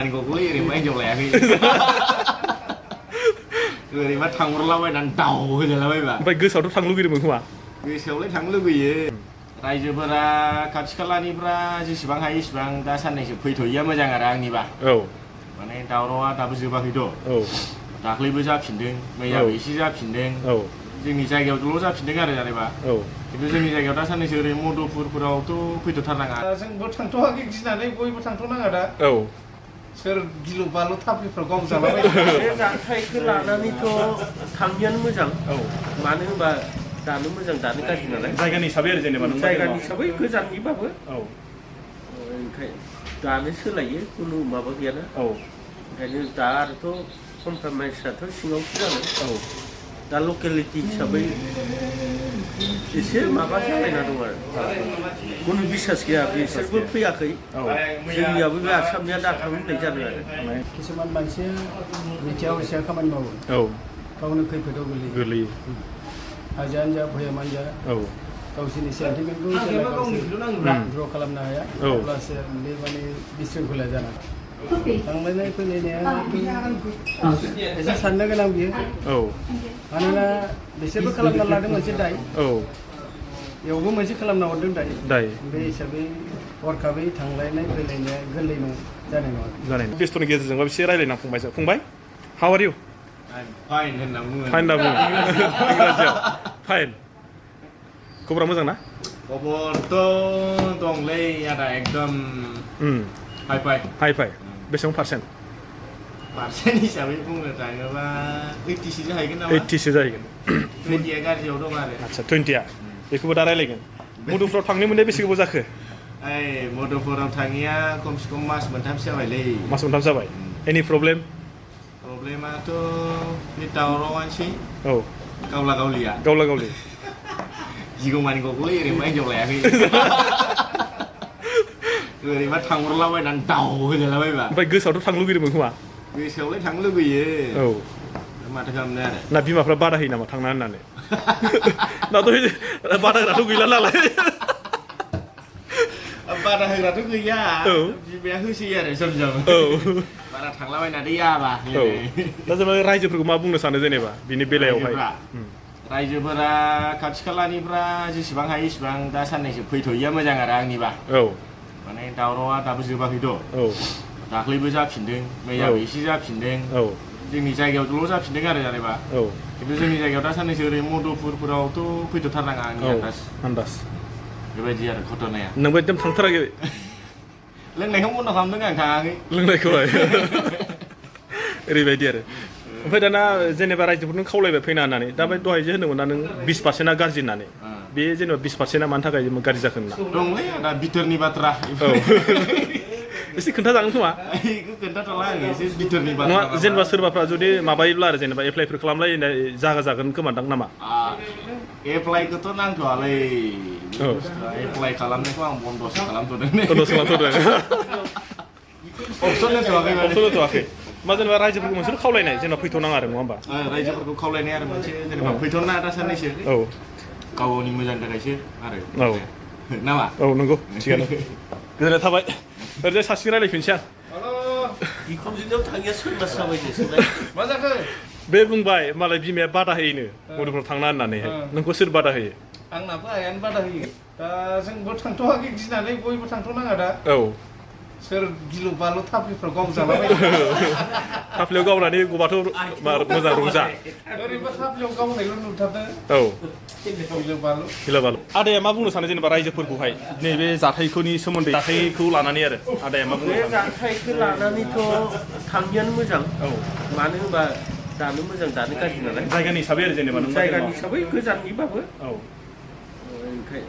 Gokuli oरैबा हिनजाव लायाखै ओरैबा थांहरलाबायनानै दाव होलायलाबायबा ओमफ्राय गोसोआवथ' थांनो लुगैदोंमोन खोमा गोसोआवलाय थांनो लुगैयो रायजोफोरा खाथि खालानिफ्रा जेसेबां हायो इसेबां दा साननैसो फैथ'यैया मोजां आरो आंनिबा औ माने दावरावआ दाबो जोबाखैथ' औ दाख्लैबो जाफिनदों मैयाबो एसे जाफिनदों औ जोंनि जायगायावल' जाफिनदों आरो जेनेबा औ खिन्थु जोंनि जायगायाव दा साननैसो ओरै मधुपुरफोरावथ' फैथ'थारनाङा जोंबो थांथ'वाखै गिनानै बयबो थांथ'नाङा दा औ सोर गिलु बालु थाफ्लिफ्राव गावजालाबाय बे जाथायखौ लानानैथ' थांनायानो मोजां मानो होनबा दानो मोजां दानो गाज्रि नालाय जायगानि हिसाबै आरो जेनेबा जायगानि हिसाबै गोजाननिबाबो औ ओंखाय दानो सोलायो खुनु माबा गैयाना औ ओंखायनो दा आरोथ' कमप्रमाइसआथ' सिङावसो जागोन औ दा लकेलिटि हिसाबै एसे माबा जालायना दं आरो खुनु बिसास गैया बिसोरबो फैयाखै जोंनियाबो बे आसामनिया दाथां होननाय जादों आरो किसुमान मानसिया मिथिया हसिया खामानि मावो औ गावनो खैफोदाव गोलैयो हाजोआनो जा भयामानो जा औ गावसोरनि सेन्टिमेन्टखौ जेब्ला गावसोर ड्र खालामनो हाया अब्लासो बे माने बिशृंखला जाना थांलायनाय फैलायनाया एसे साननो गोनां बियो औ मानोना बिसोरबो खालामना लादों मोनसे दाय औ बेयावबो मोनसे खालामना हरदों दाय बे हिसाबै हरखाबै थांलायनाय फैलायनाया गोरलै जानाय नङा बेस्थ'नि गेजेरजोंबा एसे रायलायना फंबाय हाउ आर इउ फाइन होनना बुङो फाइन होनना बुङो इंराजियाव फाइन खबरा मोजां ना खबरथ' दंलै आदा एकदम हाइ फाइ बेसेबां पार्सेन्ट हिसाबै बुंनो थाङोबा 80सो जाहैगोन नामा 80सो जाहैगोन 20आ गाज्रियाव दं आरो आदसा 20आ बेखौबो दा रायलायगोन मधुफ्राव थांनो मोननाया बेसे गोबाव जाखो ओइ मधुपुराव थाङिया खमसे खम मास मोनथामसो जाबायलै मास मोनथाम जाबाय एनि प्रब्लेम प्रब्लेमाथ' बे दावरावानोसै औ गावला गावलिया गिगौमानि गगौलै ओरैबा हिनजाव लायाखै ओरैबा थांहरलाबायनानै दाव होलायलाबायबा ओमफ्राय गोसोआवथ' थांनो लुगैदोंमोन खोमा गोसोआवलाय थांनो लुगैयो औ माथो खालामनो आरो ना बिमाफ्रा बादा होयो नामा थांना होननानै दाथ' बादा होग्राथ' गैला नालाय बादा होग्राथ' गैया औ बिमाया होसोयो आरो सम सम औ बारा थांलाबायनानै याबा औ दा जेनेबा रायजोफोरखौ मा बुंनो सानो जेनेबा बिनि बेलायावहाय रायजोफोरा खाथि खालानिफ्रा जेसेबां हायो इसेबां दा साननैसो फैथ'यैया मोजां आरो आंनिबा औ माने दावरावआ दाबो जोबाखैथ' औ दाख्लैबो जाफिनदों मैयाबो एसे जाफिनदों औ जोंनि जायगायावल' जाफिनदों आरो जेनेबा औ खिन्थु जोंनि जायगायाव दा साननैसो ओरै मधुपुरफोरावथ' फैथ'थारनाङा आंनि आन्दाज बेबायदि आरो घटनाया नोंबो एकदम थांथाराखै लोंनायखौ बन्द' खालामदों आं थाङाखै लोंनायखौहाय ओरैबायदि आरो ओमफ्राय दाना जेनेबा रायजोफोरनो खावलायबाय फैना होननानै दा बे दहाय जे होनदोंमोन ना नों 20%आ गाज्रि होननानै बे जेनेबा 20%आ मानि थाखाय गाज्रि जाखो होनना दंलै दा बिथोरनि बाथ्रा औ एसे खोन्थाजागोन खोमा बेखौ खोन्थाथ'ला आं एसे बिथोरनि बाथ्रा नङा जेनेबा सोरबाफ्रा जुदि माबायोब्ला आरो जेनेबा एप्लाइफोर खालामलायनाय जागोन खोमादां नामा एप्लाइखौथ' नांथ'वालै एप्लाइ खालामनायखौ आं बन्द'सो खालामथ'दों अपसन होथ'वाखै मा जेनेबा रायजोफोरखौ मोनसे खावलायनाय जेनेबा फैथ'नाङा आरो नङा होमबा रायजोफोरखौ खावलायनाय आरो मोनसे जेनेबा फैथ'ना दा साननैसो औ गावनि मोजांनि थाखायसो आरो औ नामा औ नंगौ थिगानो गोजोननाय थाबाय ओरैजाय सासेजों रायलायफिनसै आं बिखुनजोनियाव थाङिया सोरबासो जाबाय सोंनाय मा जाखो बे बुंबाय मालाय बिमाया बादा होयोनो मधुपुराव थांना होननानैहाय नोंखौ सोर बादा होयो आंनाबो आइयानो बादा होयो दा जोंबो थांथ'वाखै गिनानै बयबो थांथ'नाङा दा औ सोर गिलु बालु थाफ्लिफ्राव गावजालाबाय थाफ्लियाव गावनानै गबाथ' मोजां रंजा ओरैबा थाफ्लियाव गावनायल' नुथारदों औ गिलु बालु आदाया मा बुंनो सानो जेनेबा रायजोफोरखौहाय नैबे जाथायखौनि सोमोन्दै जाथायखौ लानानै आरो आदाया मा बुंनो बे सानो जाथायखौ लानानैथ' थांनायानो मोजां मानो होनबा दानो मोजां दानो गाज्रि नालाय जायगानि हिसाबै आरो जेनेबा जायगानि हिसाबै गोजाननिबाबो औ ओंखाय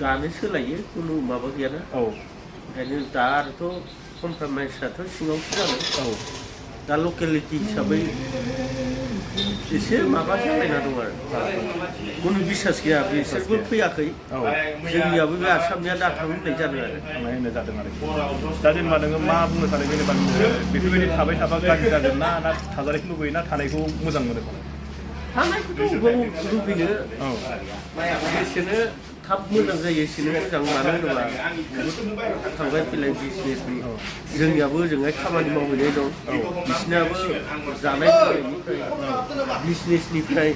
दानो सोलायो खुनु माबा गैयाना औ ओंखायनो दा आरोथ' कमप्रमाइसआथ' सिङावसो जागोन औ दा लकेलिटि हिसाबै एसे माबा जालायना दं आरो खुनु बिसास गैया बिसोरबो फैयाखै जोंनियाबो बे आसामनिया दाथां होननाय जादों आरो दा जेनेबा नोङो मा बुंनो सानो जेनेबा बेफोरबायदि थाबाय थाबा गाज्रि जागोन ना थाजानायखौ लुबैयो ना थानायखौ मोजां मोनो थानायखौथ' लुबैयो बिसोरनो थाब मोजां जायो एसेनो मोजां मानो होनोबा थांलाय फैलाय बिजनेसनि जोंनियाबो ओजोंहाय खामानि मावहैनाय दं बिसिनाबो जानाय लोंनायनिफ्राय बिजनेसनिफ्राय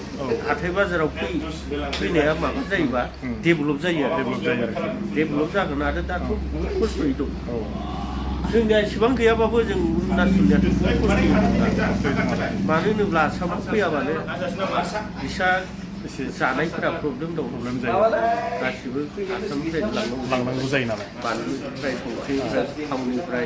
हाथाय बाजाराव फैनाया माबा जायोबा डेभेलप जायो आरो डेभेलप जागोन आरो दाथ' बहुद खस्थ'यै दं जोंनिया एसेबां गैयाबाबो जों अरुणाचलनियाथ' बहुद खस्थ'यै मानो होनोब्ला आसामाव फैयाबानो बिसा जानायफोरा प्रब्लेम दं गासिबो आसामनिफ्राय लांनांगौ जायो नालाय बानलुनिफ्राय संख्रिनिफ्राय थावनिफ्राय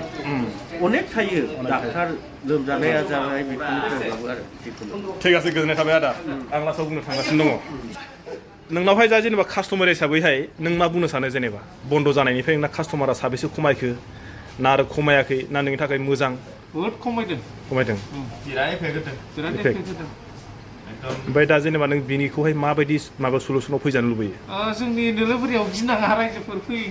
अनेक थायो डाक्टार लोमजानाया जानाय बेफोरनिफ्रायबाबो आरो जिखुनु ठीक আছে गोजोननाय थाबाय आदा आं लास्टआव बुंनो थांगासिनो दङ नोंनावहाय जा जेनेबा कास्टमार हिसाबैहाय नों मा बुंनो सानो जेनेबा बन्द' जानायनिफ्राय नोंना कास्टमारा साबेसे खमायखो ना आरो खमायाखै ना नोंनि थाखाय मोजां बहुद खमायदों बिराद एफेक्ट होदों बिराद एफेक्ट होदों ओमफ्राय दा जेनेबा नों बिनिखौहाय माबायदि माबा सलुसनाव फैजानो लुबैयो जोंनि नोलोबारियाव गिनाङा रायजोफोर फैयो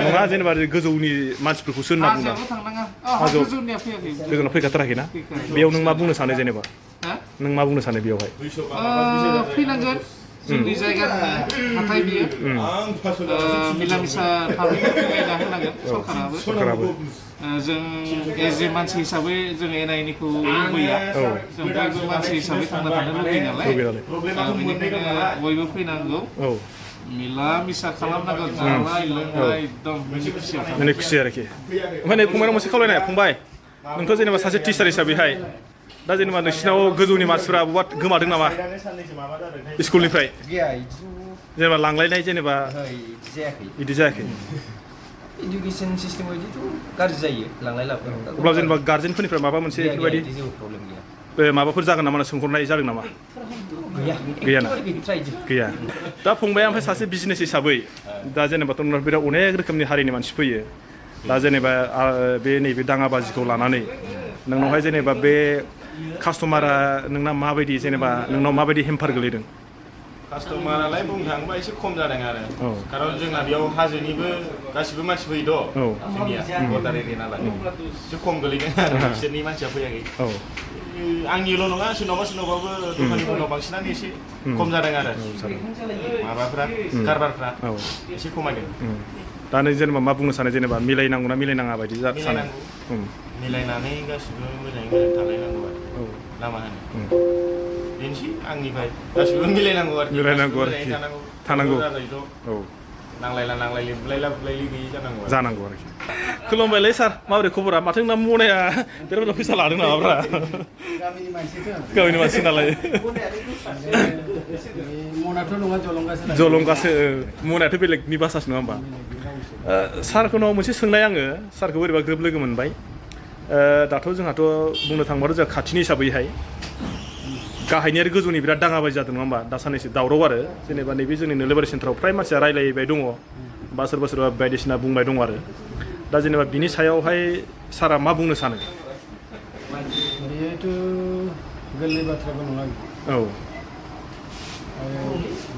नङा जेनेबा गोजौनि मानसिफोरखौसो होनना बुंदों गोजौनिया फैयाखै गोजौनाव फैखाथाराखै ना बेयाव नों मा बुंनो सानो जेनेबा नों मा बुंनो सानो बेयावहाय फैनांगोन जोंनि जायगानि हाथाय बियो मिला मिसा थाबैनो फैना होनांगोन सरकाराबो जों एज ए मानसि हिसाबै जों एना एनिखौ लुबैया जों बयबो मानसि हिसाबै थांना थानो लुबैयो नालाय बेनिखायनो बयबो फैनांगौ मिला मिसा खालामनांगौ जानाय लोंनाय एकदम माने खुसि आरोखि ओमफ्राय फंबायनाव मोनसे खावलायनाय फंबाय नोंथ' जेनेबा सासे टिचार हिसाबैहाय दा जेनेबा नोंसिनाव गोजौनि मानसिफ्रा बबेबा गोमादों नामा स्कुलनिफ्राय जेनेबा लांलायनाय जेनेबा बिदि जायाखै इडुकेसन सिस्टेम बायदिथ' गाज्रि जायो लांलाय लाबोलाय अब्ला जेनेबा गार्जेनफोरनिफ्राय माबा मोनसे बेफोरबायदि जेबो प्रब्लेम गैया माबाफोर जागोन नामा सोंहरनाय जादों नामा गैयाना गैया दा फंबाया ओमफ्राय सासे बिजनेस हिसाबै दा जेनेबाथ' बिराद अनेक रोखोमनि हारिनि मानसि फैयो दा जेनेबा बे नैबे दाङाबाजिखौ लानानै नोंनावहाय जेनेबा बे कास्टमारा नोंना माबायदि जेनेबा नोंनाव माबायदि हेम्पार गोलैदों कास्टमारालाय बुंनो थाङोबा एसे खम जादों आरो खारन जोंना बेयाव हाजोनिबो गासिबो मानसि फैयो जोंनिया बर्डार एरिया नालाय एसे खम गोलैदों आरो बिसोरनि मानसिया फैयाखै आंनिल' नङा सोरनावबाबो दखानिफोरनाव बांसिनानो एसे खम जादों आरो माबाफ्रा कारबारफ्रा एसे खमायदों दा नों जेनेबा मा बुंनो सानो जेनेबा मिलायनांगौ ना मिलायनाङा बायदि सानो मिलायनानै गासिबो मोजाङै मोजां थालायनांगौ आरो लामा होनो बेनोसै आंनिफ्राय गासिबो मिलायनांगौ आरोखि थानांगौ नांलायलि बुलायला बुलायलि गैयि जानांगौ आरोखि खुलुमबायलै सार माबोरै खबरा माथो नोंना मनाया बिराद फैसा लादों नामाब्रा गामिनि मानसि नालाय मनाथ' नङा जलंगासो मनायाथ' बेलेगनि बासासो नङा होमबा सारखौनाव मोनसे सोंनाय आङो सारखौ बोरैबा ग्रोब लोगो मोनबाय दाथ' जोंहाथ' बुंनो थांबाथ' जोंहा खाथिनि हिसाबैहाय गाहायनि आरो गोजौनि बिराद दाङाबाजि जादों नङा होमबा दा साननैसो दावराव आरो जेनेबा नैबे जोंनि नोलोबारि सेन्टाराव फ्राय मानसिया रायलायबाय दङ बा सोरबा सोरबा बायदिसिना बुंबाय दङ आरो दा जेनेबा बिनि सायावहाय सारा मा बुंनो सानो बेयोथ' गोरलै बाथ्राबो नङा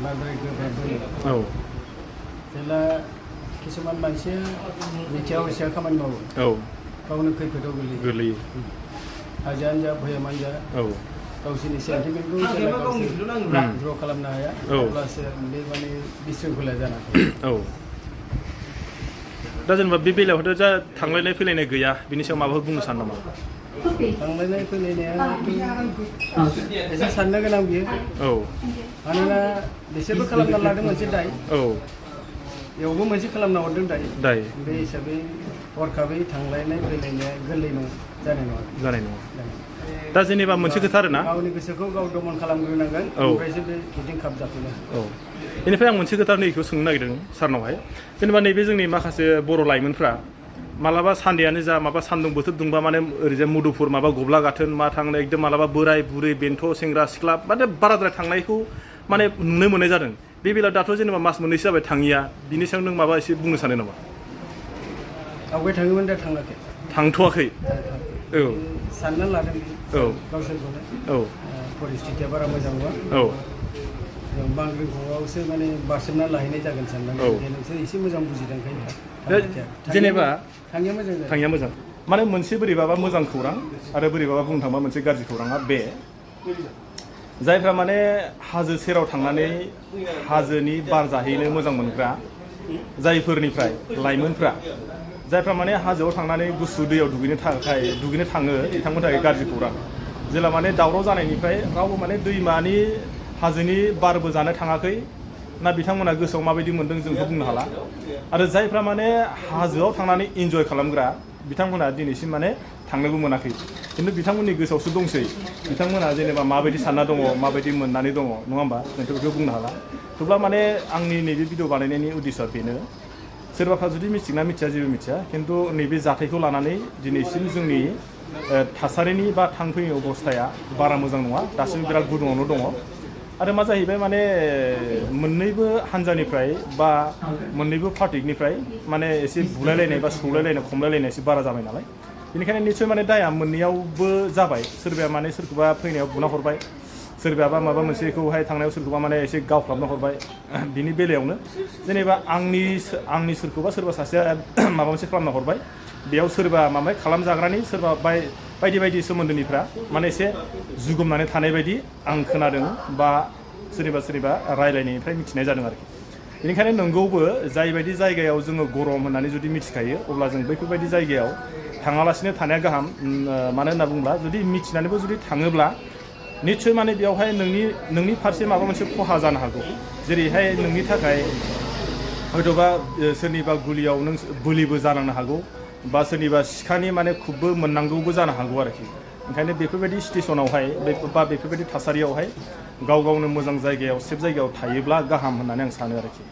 बांद्राय गोब्राब जेला किसुमान मानसिया मिथिया हसिया खामानि मावो गावनो खैफोदाव गोलैयो हाजोआनो जा भयामानो जा गावसोरनि सेन्टिमेन्टखौ जेला गावसोर द्र' खालामनो हाया अब्लासो बे माने बिशृंखला जाना फैयो दा जेनेबा बे बेलायावथ' जा थांलायनाय फैलायनाय गैया बिनि सायाव माबाफोर बुंनो सानो नामा थांलायनाय फैलायनाया एसे साननो गोनां बियो मानोना बिसोरबो खालामना लादों मोनसे दाय बेयावबो मोनसे खालामना हरदों दाय बे हिसाबै हरखाबै थांलायनाय फैलायनाया गोरलै जानाय नङा दा जेनेबा मोनसे खोथा आरोना गावनि गोसोखौ गाव दमन खालामग्रोनांगोन ओमफ्रायसो बे गिदिं खाब जाफैनो बेनिफ्राय आं मोनसे खोथा नैखौ सोंनो नागिरदों सारनावहाय जेनेबा नैबे जोंनि माखासे बर' लाइमोनफ्रा मालाबा सान्देआनो जा माबा सान्दुं बोथोर दुंबा माने ओरैजाय मुदुफुर माबा गब्ला गाथोन मा थांनो एकदम मालाबा बोराय बुरै बेन्थ' सेंग्रा सिख्ला माने बाराद्राय थांनायखौ माने नुनो मोननाय जादों बे बेलायाव दाथ' जेनेबा मास मोननैसो जाबाय थाङिया बिनि सायाव नों माबा एसे बुंनो सानो नामा आवगाय थाङोमोन दा थाङाखै थांथ'वाखै सानना लादों गावसोरखौनो परिस्थितिया बारा मोजां नङा जों बांग्रिखौसो माने बारसोमना लाहैनाय जागोन साननानै नोंसोर एसे मोजां बुजिदों ओंखायनो जेनेबा थाङिया मोजां माने मोनसे बोरैबाबा मोजां खौरां आरो बोरैबाबा बुंनो थांबा मोनसे गाज्रि खौराङा बे जायफ्रा माने हाजो सेराव थांनानै हाजोनि बार जाहैनो मोजां मोनग्रा जायफोरनिफ्राय लाइमोनफ्रा जायफ्रा माने हाजोआव थांनानै गुसु दैयाव दुगैनो थाङो बिथांमोननि थाखाय गाज्रि खौरां जेला माने दावराव जानायनिफ्राय रावबो माने दैमानि हाजोनि बारबो जानो थाङाखै ना बिथांमोना गोसोआव माबायदि मोन्दों जोंथ' बुंनो हाला आरो जायफ्रा माने हाजोआव थांनानै इन्जय खालामग्रा बिथांमोना दिनैसिम माने थांनोबो मोनाखै खिन्थु बिथांमोननि गोसोआवसो दंसै बिथांमोना जेनेबा माबायदि सानना दङ माबायदि मोननानै दङ नङा होमबा जोंथ' बेखौ बुंनो हाला थेवब्ला माने आंनि नैबे भिडिअ बानायनायनि उद्देश्यआ बेनो सोरबाफ्रा जुदि मिथिगोना मिथिया जेबो मिथिया खिन्थु नैबे जाथायखौ लानानै दिनैसिम जोंनि थासारिनि बा थांफैनाय अबस्थाया बारा मोजां नङा दासिम बिराद गुदुङावनो दङ आरो मा जाहैबाय माने मोननैबो हान्जानिफ्राय बा मोननैबो पार्टिनिफ्राय माने एसे बुलायलायनाय बा सौलायलायनाय खमलायलायनाय एसे बारा जाबाय नालाय बेनिखायनो निस्सय माने दाया मोननैयावबो जाबाय सोरबाया माने सोरखौबा फैनायाव बुना हरबाय सोरबाबा माबा मोनसेखौहाय थांनायाव सोरखौबा माने एसे गावख्लाबना हरबाय बिनि बेलायावनो जेनेबा आंनि सोरखौबा सोरबा सासेया माबा मोनसे खालामना हरबाय बेयाव सोरबा माबा खालामजाग्रानि सोरबा बायदि बायदि सोमोन्दोनिफ्रा माने एसे जुगुमनानै थानाय बायदि आं खोनादों बा सोरनिबा रायलायनायनिफ्राय मिथिनाय जादों आरोखि बेनिखायनो नंगौबो जायबायदि जायगायाव जोङो गरम होननानै जुदि मिथिखायो अब्ला जों बैफोरबायदि जायगायाव थाङालासिनो थानाया गाहाम मानो होनना बुङोब्ला जुदि मिथिनानैबो जुदि थाङोब्ला निस्सय माने बेयावहाय नोंनि फारसे माबा मोनसे खहा जानो हागौ जेरैहाय नोंनि थाखाय हयतोबा सोरनिबा गुलियाव नों बोलिबो जानांनो हागौ बा सोरनिबा सिखानि माने खुबबो मोननांगौबो जानो हागौ आरोखि ओंखायनो बेफोरबायदि सिटुएसनावहाय बा बेफोरबायदि थासारियावहाय गाव गावनो मोजां जायगायाव सेफ जायगायाव थायोब्ला गाहाम होननानै आं सानो आरोखि